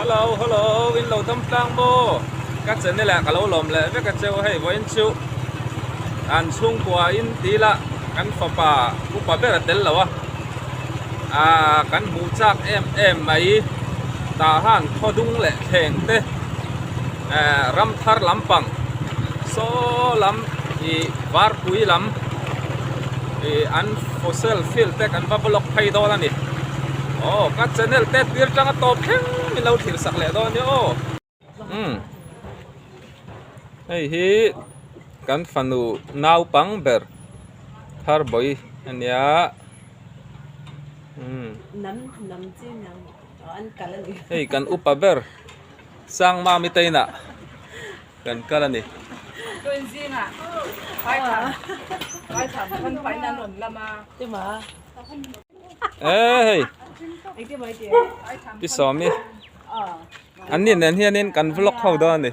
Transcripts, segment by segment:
Hello hello in lo dam tlang maw ka channel ah ka lo lawm leh vek a cheu hei vawiin chu an chhungkua in ti ila kan fapa upa ber a tel lo a ah kan hmuh chak em em mai tah han khaw dung leh thleng te eh ram thar lampang saw lam ih varpui lam ih an fossil field te kan va vlog phei dawn a ni aw ka channel te tir tanga tawp thleng min lo thlir sak leh dawn a nia aw umm hei hi kan fanu naupang ber thar bawi a nia umm hei kan upa ber. Sangma miteina kan kal a ni. E hei Pi Sawmi an ni nen hianin kan vlog ho dawn a ni.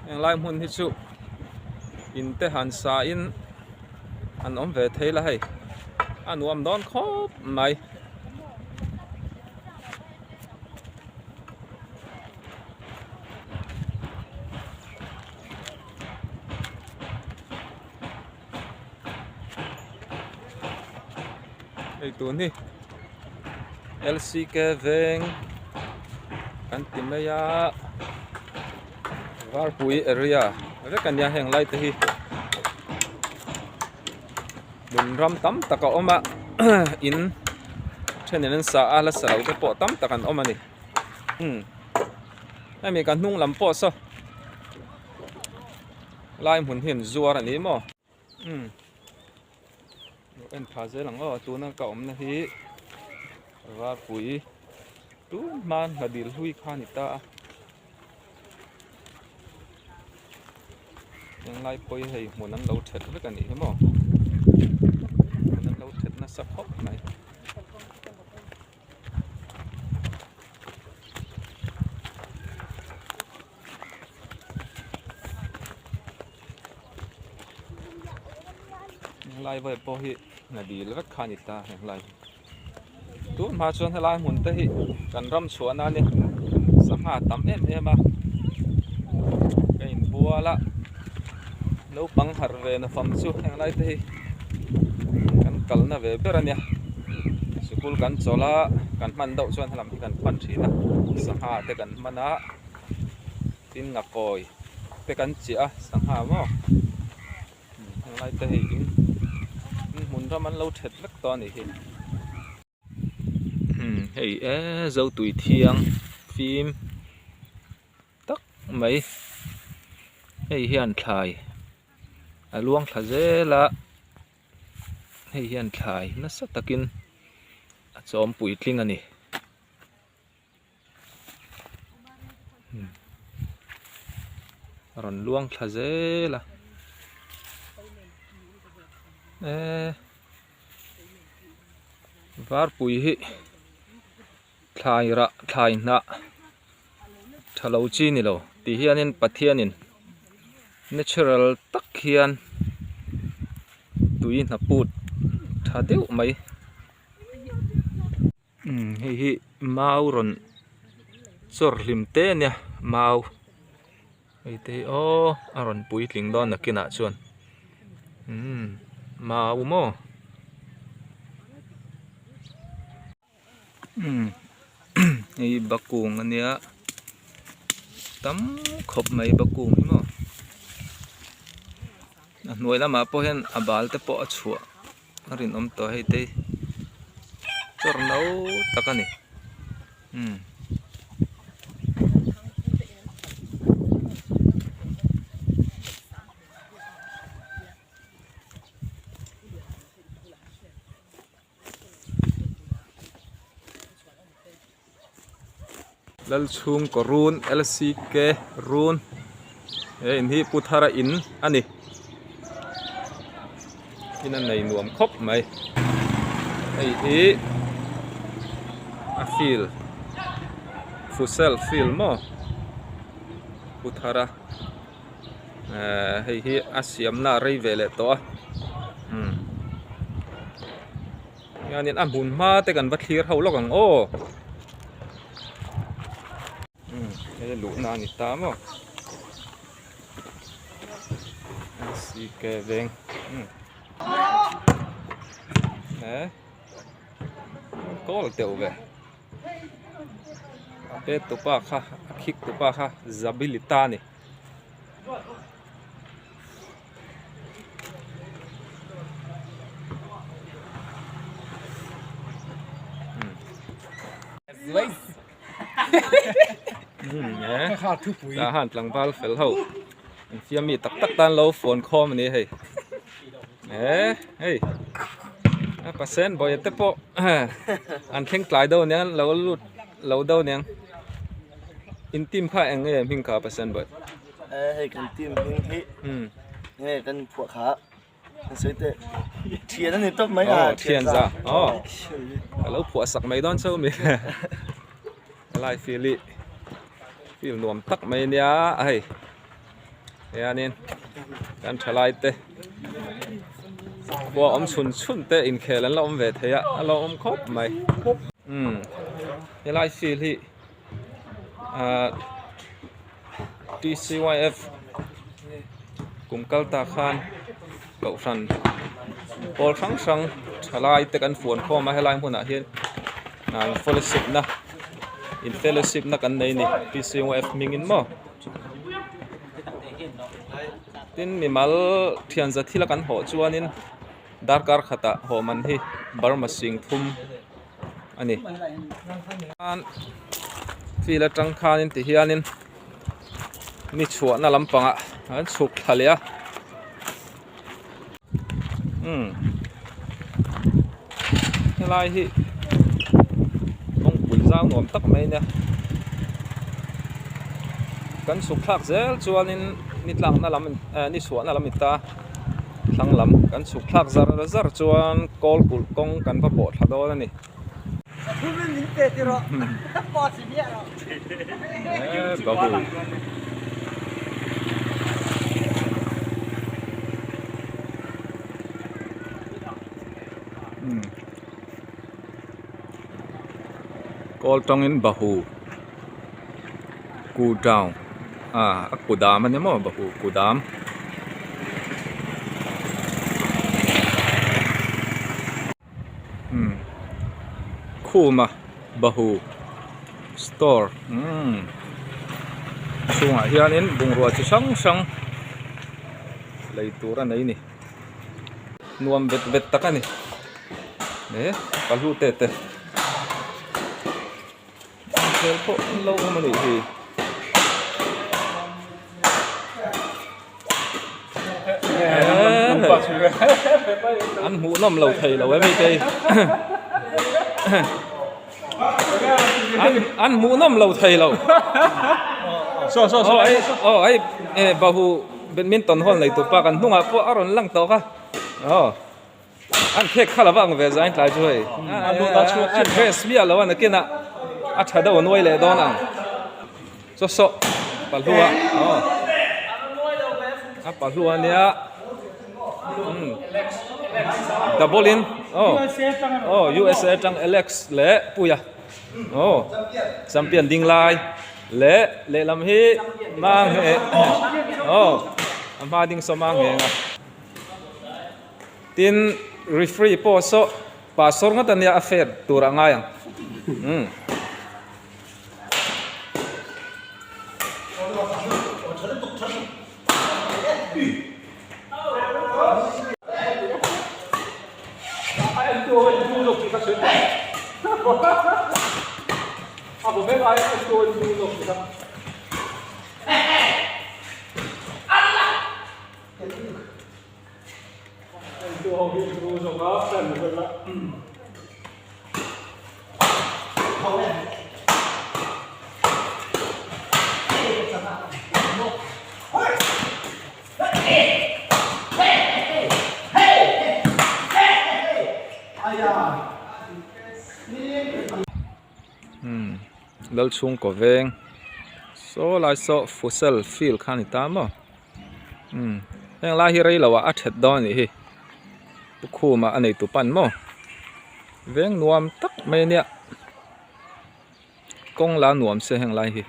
Heng lai hmun hi chu in te han sa in. an awm ve thei la hei a nuam dawn khawp mai. Hei tun hi L_C_K veng kan ti mai a Varpui area vek a nia heng lai te hi hmun ram tam tak a awm a in thenin an sa a la sa lo te pawh tam tak an awm a ni umm hemi ka hnung lam pawh saw lai hmun hi an zuar a ni maw umm en tha zel ang aw tuna ka awmna hi Varpui tun hman hla dil hlui kha a ni ta a. Englai pawh hi hei hmun an lo that vek a nih hi maw hmun an lo that nasa khawp mai. Englai vawi pawh hi hna dil vek kha a ni ta englai hi. Tun hma chuan helai hmun te hi kan ram chhuahna a ni sangha a tam em em a ka inbual a naupang harh ve na fam chu heng lai te hi kan kalna ve ber a nia sikul kan chawlh a kan hman deuh chuan helam hi kan pan thin a sangha te kan hman a tin ngakawi te kan chiah a sangha maw. Heng te hei in in hmun ram an lo that vek tawh a nih hi hei e zotui thiang fim tak mai hei hian thlai a luang thla zel a hei hian thlai nasa takin a chawm puitling a ni. A rawn luang thla zel a eee varpui hi thlai rah thlai hnah tha lo chi ni lo ti hianin Pathianin natural tak hian tui hna put tha deuh mai. Umm hei hi mau rawn chawr hlim te a nia mau hei te hi aw a rawn puitling dawn nakinah chuan umm mau maw umm hei hi bakung a nia tam khawp mai bakung hi maw a hnuai lamah pawh hian a bal te pawh a chhuah. A rinawm tawh hei te chawr no tak a ni umm. Lalchhungkaw run LCK run he in hi Pu Thara in a ni in a nei nuam khawp mai hei hi a field futsal field maw Pu Thara ehh hei hi a siamna a rei ve leh tawh a umm. Hianin a hmun hma te kan va thlir ho lawk ang aw. Umm hei luhna a ni ta maw. NCK veng umm he kawl teuh ve a pet tupa kha a khik tupa kha Zabilita a ni. Tah han tlangval fel ho infiam mi tak tak tan lo phone khawm a ni hei eh hei a pasien bawih te pawh an thleng tlai deuh aniang lo lut lo deuh aniang in team kha eng nge hming kha pasien bawih. Hei kan team hming hi nge kan phuah kha an sawi teh thian a ni tawp mai a thian za aw ka lo phuah sak mai dawn chauh mi helai field hi field nuam tak mai ania hei hianin kan thalai te khua awm chhun chhun te inkhel an la awm ve thei a a lo awm khawp mai umm helai field hi ahh T_C_Y_F kum kal ta khan kohhran pawl hrang hrang thalai te kan fuan khawm a helai hmunah hian ah fellowship na in fellowship na kan nei a ni T_C_Y_F hmingin maw tin mimal thian za thil a kan hawh chuanin darkar khatah haw man hi Burma sing thum. a ni field atang khanin ti hianin ni chhuahna lampangah an chhuk thla leh a umm helai hi kawngpui zau nuam tak mai a nia kan chhuk thlak zel chuanin ni tlakna lam eh ni chhuahna lam a ni ta. Thlang lam kan chhuk thlak zar zar chuan kawl kulh kawng kan va pawh thla dawn a ni. Kawl tawngin bahu ku town ah a kudam a ni maw bahu kudam. Umm khuma bahu store umm chhungah hianin bungrua chi hrang hrang lei tur a nei a ni nuam vet vet tak a ni e pahlu te te. Inkhel pawh an lo awm a nih hi. An hmuh nawm lo thei lo em hei an hmuh nawm lo thei lo. Aw hei bahu badminton hall nei tupa kan hnungah pawh a rawn lang tawk a. An khek kha lova ang ve zain tlai chu hei. An dress miah lo a nakinah a tha deuh a nuai leh dawn ang. Chaw sawh pahlua aw a pahlua nia umm double in aw aw USA atang Alex leh Puia aw champion ding lai leh lehlam hi mang he aw a hma ding saw mang heng a. Tin, referee pawh saw pastor ngawt ania a fair tur a ngai ang. Umm. Lalchhungkaw veng saw lai saw futsal field kha a ni ta maw. Umm heng lai hi rei lo ah a that dawn a nih hi pu khum ah a nei tu pan maw Veng nuam tak mai ania kawng la nuam se heng lai hi.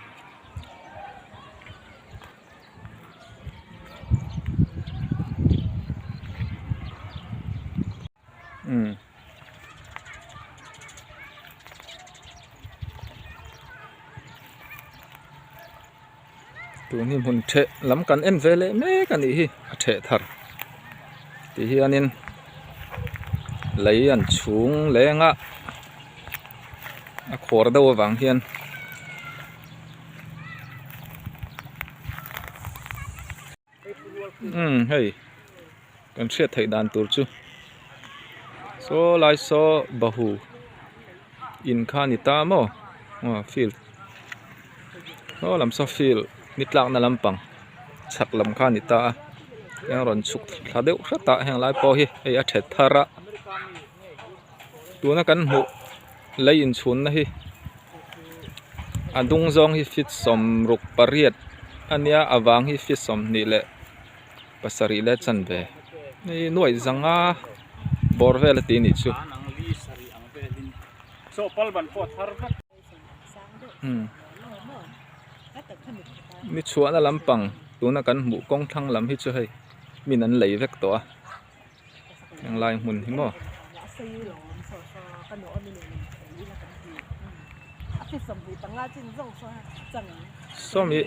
Umm. Tun hi hmun theh lam kan en ve leh mek a nih hi a theh thar ti hianin lei an chhung leng a a khuar deuh avang hian umm hei kan hriat theih dan tur chu saw lai saw bahu in kha a ni ta maw aw field saw lam saw field ni tlakna lampang chhak lam kha a ni ta a eng rawn chhuk thla deuh hret a heng lai pawh hi hei a that thar a tuna kan hmuh lei inchhunna hi a dung zawng hi feet 68 a nia a vang hi feet 20 leh pasarih leh chanve hei nuaih zanga bawr vel a ti a nih chu ni chhuahna lampang tuna kan hmuh kawng thlang lam hi chu hei min an lei vek tawh a. Henglai hmun hi maw. Sawmi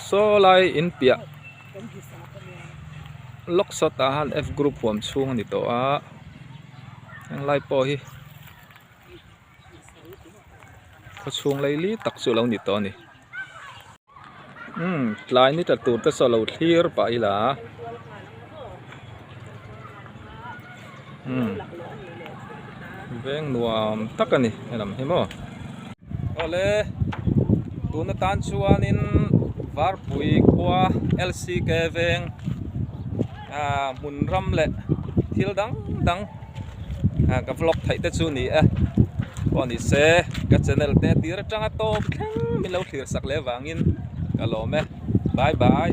saw lai in piah lawk sawt ah han F group huam chhung a ni tawh a henglai pawh hi khaw chhung laili tak chu a lo ni tawh a ni. Umm tlai ni tla tur te saw lo thlir pah ila umm veng nuam tak a ni helam hi maw. Awle tun atan chuanin Varpui khua LCK veng ah hmun ram leh thil dang dang ka vlog theih te chu ni e pawh ni se ka channel te tir atanga tawp thleng min lo thlir sak leh vangin ka lawm e bye bye.